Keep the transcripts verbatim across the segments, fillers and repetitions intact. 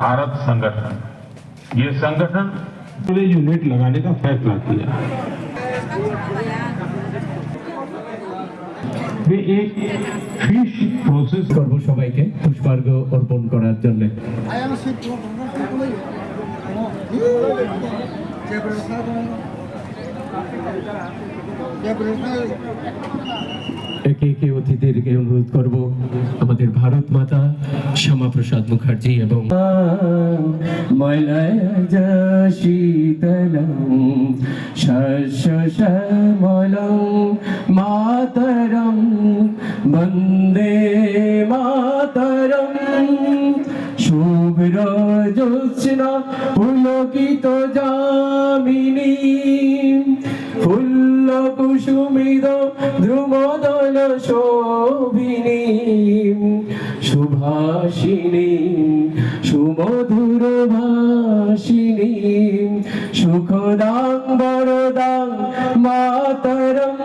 भारत संगठन, ये संगठन यूनिट लगाने का फैसला किया। वे एक फिश प्रोसेस করব সবাইকে পুষ্পার্ঘ্য অর্পণ করার জন্য। একে একে অতিথিদেরকে অনুরোধ করব আমাদের ভারত মাতা শ্যামা প্রসাদ মুখার্জি এবং মলয়জ শীতলং শস্য শ্যামলং মাতরম বন্দে মাতরম। শুভ্র জ্যোৎস্না পুলকিত যামিনী ফুল্ল কুসুমিত দ্রুমদল শোভিনী সুভাষিনী সুমধুর ভাষিনী সুখদাং বরদাং মাতরম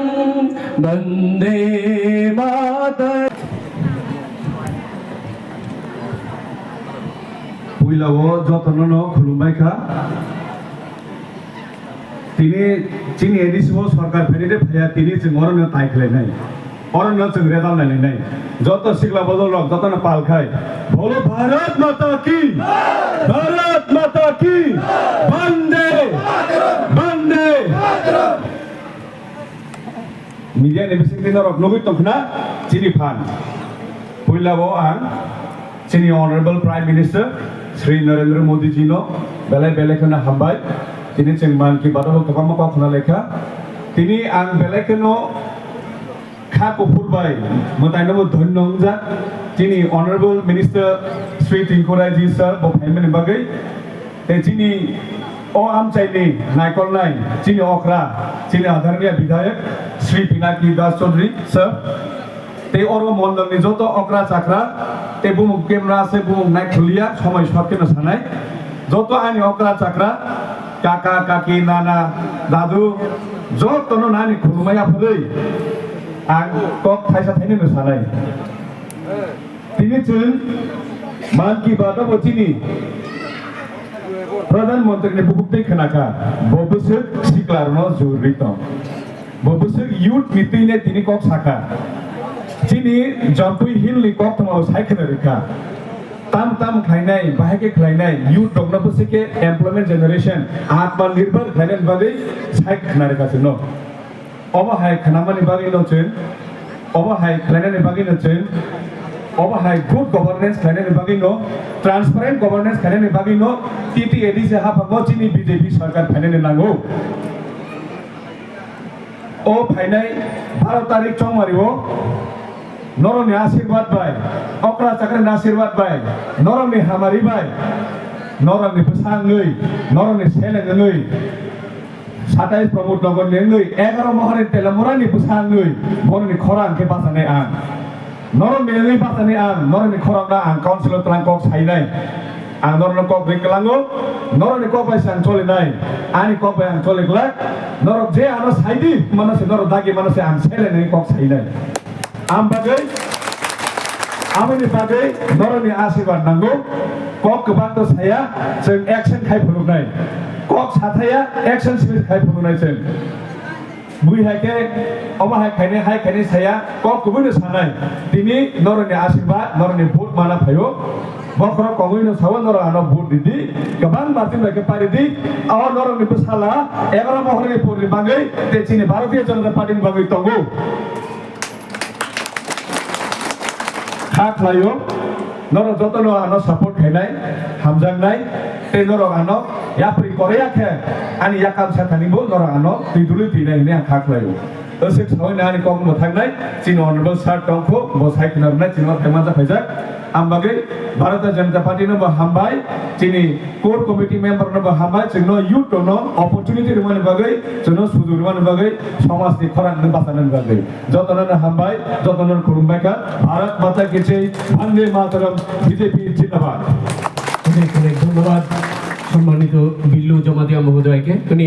বন্দে মাতরম। Puila o jotono no khulumbai kha. Tini chini A D C o sarkar phainai de phaiya, tini chwng oro no tai khlai nai. Oro no chwng redal nai nai. Joto sikla bodol rok joto no pal khai. Bolo Bharat Mata ki! Bharat Mata ki! Bande! Bande! Media ni bisingtwi norok nugwi tongkhna chini phan. Puila o ang chini Honorable Prime Minister Shri Narendra Modi ji no belai belai kheno hambai. Tini chwng Mann Ki Baat o kwbangma kok khna lekha. Tini ang belai kheno kha kuphur bai mwtai no bo dhonyo wngjak. Chini Honorable Minister Shri Tinku Rai ji sir bo phaimani bagwi. Tei chini o amchaini naikolnai chini okra, chini adharmiya bidhayak Shri Pinaki Das Chaudhary sir, tei oro mondolni joto okra chakra, tei bumung kemra se bumung naikhuliya somoi short kheno sanai, joto ani okra chakra, kaka, kaki, nana, dadu, jotono nani khulumai aphurwi ang kok thaisa thainwino sanai. Tini chwng Mann Ki Baat o bo chini Pradhan Mantri ni bukhuk twi khna kha, bo bwswk sikla rwno jurwi tong. Bo bwswk youth ni twi ne tini kok sa kha. Chini Jampui Hill ni kok tongma bo sai khna rwkha. Tam tam khlainai, bahai khe khlainai, youth rokno bwswk khe employment generation, atma nirbhar khlainani bagwi sai khna rwkha chwngno. Obo hai khnamani bagwino chwng, obo hai khlainani bagwino chwng, obo hai good governance khlainani bagwino, transparent governance khlainani bagwino T T A D C haphango chini B J P sarkar phainani nango. O phainai baro tarik chongmario norokni asirwad bai, okra chakrani asirwad bai, norokni hamari bai, norokni bwsa wngwi, norokni seleng wngwi, Satais Pramod Nagar ni wngwi egaro mohor ni Telamura ni bwsa wngwi boroni khorang khe bachanai ang. Norok ni wngwi bachanai ang, norok ni khorang no ang council o twlang kok sainai. Ang norok no kok ri kwlango, norok ni kok bai se ang cholinai, ani kok bai ang choli glak. Norok je ano saidi mano se, norok dagi mano se ang seleng ni kok sainai. Am bagwi, aboni bagwi norokni asirwad nango. Kok kwbang to saya, chwng action khai phunuknai. Kok sathaya, action simi khai phunuknai chwng. Bui hai khe, omo hai khainai, hai khainai saya, kok kubui no sanai. Tini norokni asirwad, norokni vote mana phaio. Bokhorok kongwi no sao, norok ano vote ridi. Kwbang martin bai khe paridi. Abo norokni bwsala, egaro mohorni purni bagwi, tei chini Bharatiya Janata Party ni bagwi tongo. Kha khlaio, norok jotono ano support khainai, hamjaknai, tei norok ano yapri korya khe ani yakam sathani bo norok ano twi dului twinai hinwi ang kha khlaio. Aswk sawi ani kok mwthaknai, chini honorable sir tongkho, bo sai khna rwnai, chini o thaimansa phaijak. Ang bagwi Bharatiya Janata Party no bo hambai, chini core committee member no bo hambai, chwngno youth rokno opportunity rwmani bagwi, chwngno sujuk rwmani bagwi, somajni khorang no bachanani bagwi. Jotono no hambai, jotono no khulumbai kha. Bharat Mata Ki Jai, Bande Mataram, B J P Zindabad. অনেক অনেক ধন্যবাদ সম্মানিত বিল্লু জমাতিয়া মহোদয়কে। উনি